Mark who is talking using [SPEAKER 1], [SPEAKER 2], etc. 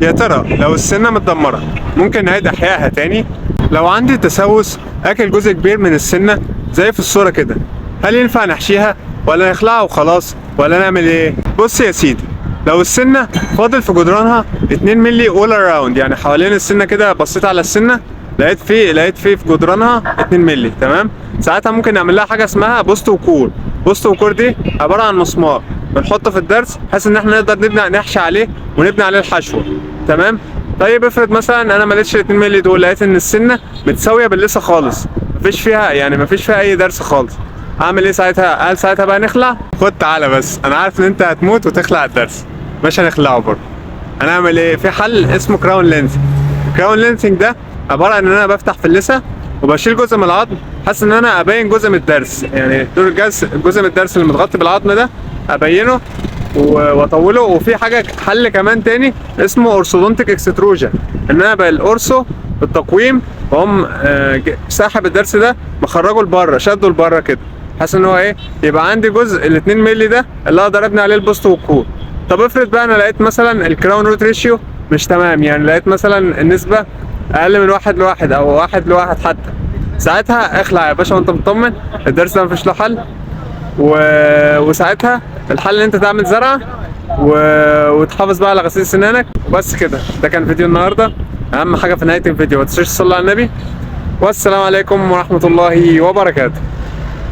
[SPEAKER 1] يا ترى لو السنة متدمرة ممكن نعيد احيائها تاني؟ لو عندي تسوس اكل جزء كبير من السنة زي في الصورة كده، هل ينفع نحشيها ولا نخلعها وخلاص ولا نعمل ايه؟ بص يا سيدي، لو السنة فاضل في جدرانها 2 مللي all around، يعني حوالين السنة كده، بصيت على السنة لقيت في جدرانها 2 مللي، تمام؟ ساعتها ممكن نعمل لها حاجة اسمها post و core. post و core دي عبارة عن مسمار بنحطه في الضرس بحيث ان احنا نقدر نبني نحشي عليه ونبني عليه الحشوة، تمام؟ طيب افرض مثلا انا ما لقيتش ال 2 مللي دول، لقيت ان السنة متساوية باللثة خالص، مفيش فيها يعني مفيش فيها اي ضرس خالص، اعمل ايه ساعتها؟ هل ساعتها بقى نخلع؟ خد تعالى، بس انا عارف ان انت هتموت وتخلع الضرس، مش هنخلعه برضه. هنعمل ايه؟ في حل اسمه crown lengthening. crown lengthening ده عبارة عن ان انا بفتح في اللثة وبشيل جزء من العظم، حاسس ان انا ابين جزء من الضرس، يعني دور الجزء جزء من الضرس اللي متغطي بالعظم ده ابينه واطوله. وفي حاجة حل كمان تاني اسمه orthodontic extrusion، ان انا بالقرصه بالتقويم واقوم ساحب الضرس ده مخرجه لبره، شده لبره كده، حاسس ان هو ايه، يبقى عندي جزء ال 2 مللي ده اللي اقدر ابني عليه ال post وال core. طب افرض بقى انا لقيت مثلا ال crown root ratio مش تمام، يعني لقيت مثلا النسبة اقل من 1 ل 1 او 1 ل 1 حتى، ساعتها اخلع يا باشا وانت مطمن، الضرس ده مفيش له حل. وساعتها الحل ان انت تعمل زرعه وتحافظ بقى على غسيل سنانك وبس كده. ده كان فيديو النهارده. اهم حاجة في نهاية الفيديو ما تنساش تصلي على النبي، والسلام عليكم ورحمة الله وبركاته.